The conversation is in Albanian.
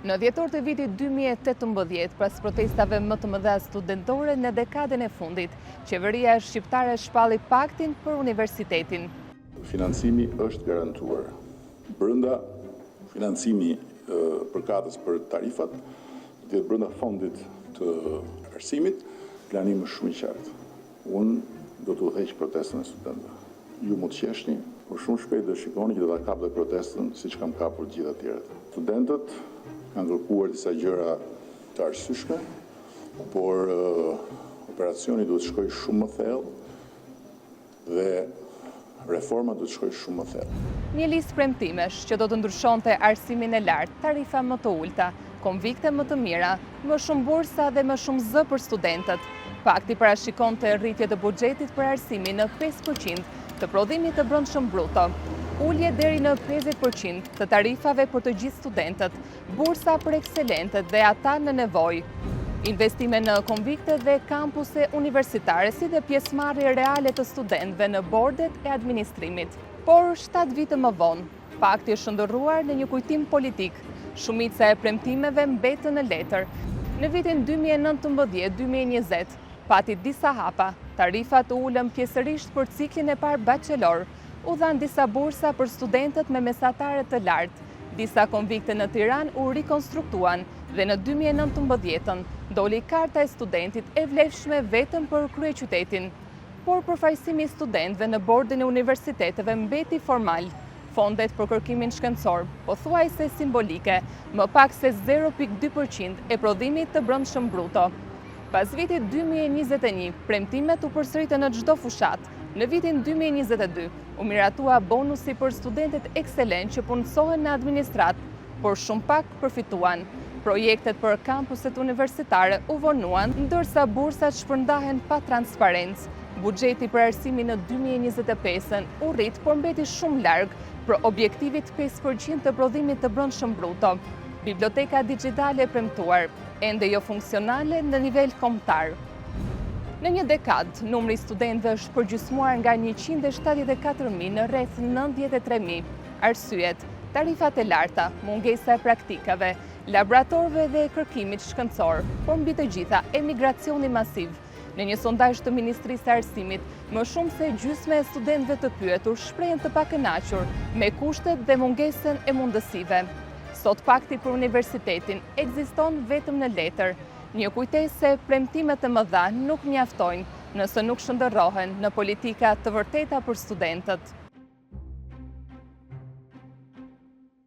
Në dhjetor të vitit 2018, pas protestave më të mëdha studentore në dekadën e fundit, qeveria shqiptare shpalli paktin për universitetin. Financimi është garantuar. Brenda financimi përkatës për tarifat, do të jetë brenda fondit të arsimit, plani im është shumë i qartë. Unë do të udhëheq protestën e studentëve. Ju mund të qeshni, por shumë shpejt do shikoni që do ta kap dhe protestën siç kam kapur të gjitha të tjerat. Studentët kanë kërkuar disa gjëra të arsyeshme, por operacioni duhet të shkojë shumë më thellë dhe reforma duhet të shkojë shumë më thellë. Një listë premtimesh që do të ndryshonte arsimin e lartë, tarifa më të ulëta, konvikte më të mira, më shumë bursa dhe më shumë zë për studentët. Pakti parashikonte rritje të buxhetit për arsimin në 5% të prodhimit të brendshëm bruto, ulje deri në 50% të tarifave për të gjithë studentët, bursa për ekselentët dhe ata në nevojë, investime në konvikte dhe kampuse universitare, si dhe pjesëmarrje reale të studentëve në bordet e administrimit. Por 7 vite më vonë, pakti është shndërruar në një kujtim politik. Shumica e premtimeve mbetën në letër. Në vitin 2019-2020, pati disa hapa, tarifat u ulën pjesërisht për ciklin e parë bachelor, u dhanë disa bursa për studentët me mesatare të lartë, Disa konvikte në Tiranë u rikonstruktuan dhe në 2019-ën doli karta e studentit e vlefshme vetëm për kryeqytetin. Por përfaqësimi i studentëve në bordin e universiteteve mbeti formal. Fondet për kërkimin shkencor, pothuajse simbolike, më pak se 0.2% e prodhimit të brendshëm bruto. Pas vitit 2021, premtimet u përsëritën në çdo fushatë. Në vitin 2022, u miratua bonusi për studentët ekselent që punësohen në administratë, por shumë pak përfituan. Projektet për kampuset universitare u vonuan, ndërsa bursat shpërndahen pa transparencë. Buxheti për arsimin në 2025-ën u rrit, por mbeti shumë larg për objektivit 5% të prodhimit të brendshëm bruto. Biblioteka digjitale e premtuar, ende jo funksionale në nivel kombëtar. Në një dekadë, numri i studentëve është përgjysmuar nga 174.000 në rreth 93.000. Arsyet, tarifat e larta, mungesa e praktikave, laboratorëve dhe kërkimit shkencor, por mbi të gjitha emigracioni masiv. Në një sondazh të Ministrisë së Arsimit, më shumë se gjysma e studentëve të pyetur shprehen të pakënaqur me kushtet dhe mungesën e mundësive. Sot pakti për universitetin ekziston vetëm në letër. Një kujtesë se premtimet e mëdha nuk mjaftojnë nëse nuk shndërrohen në politika të vërteta për studentët.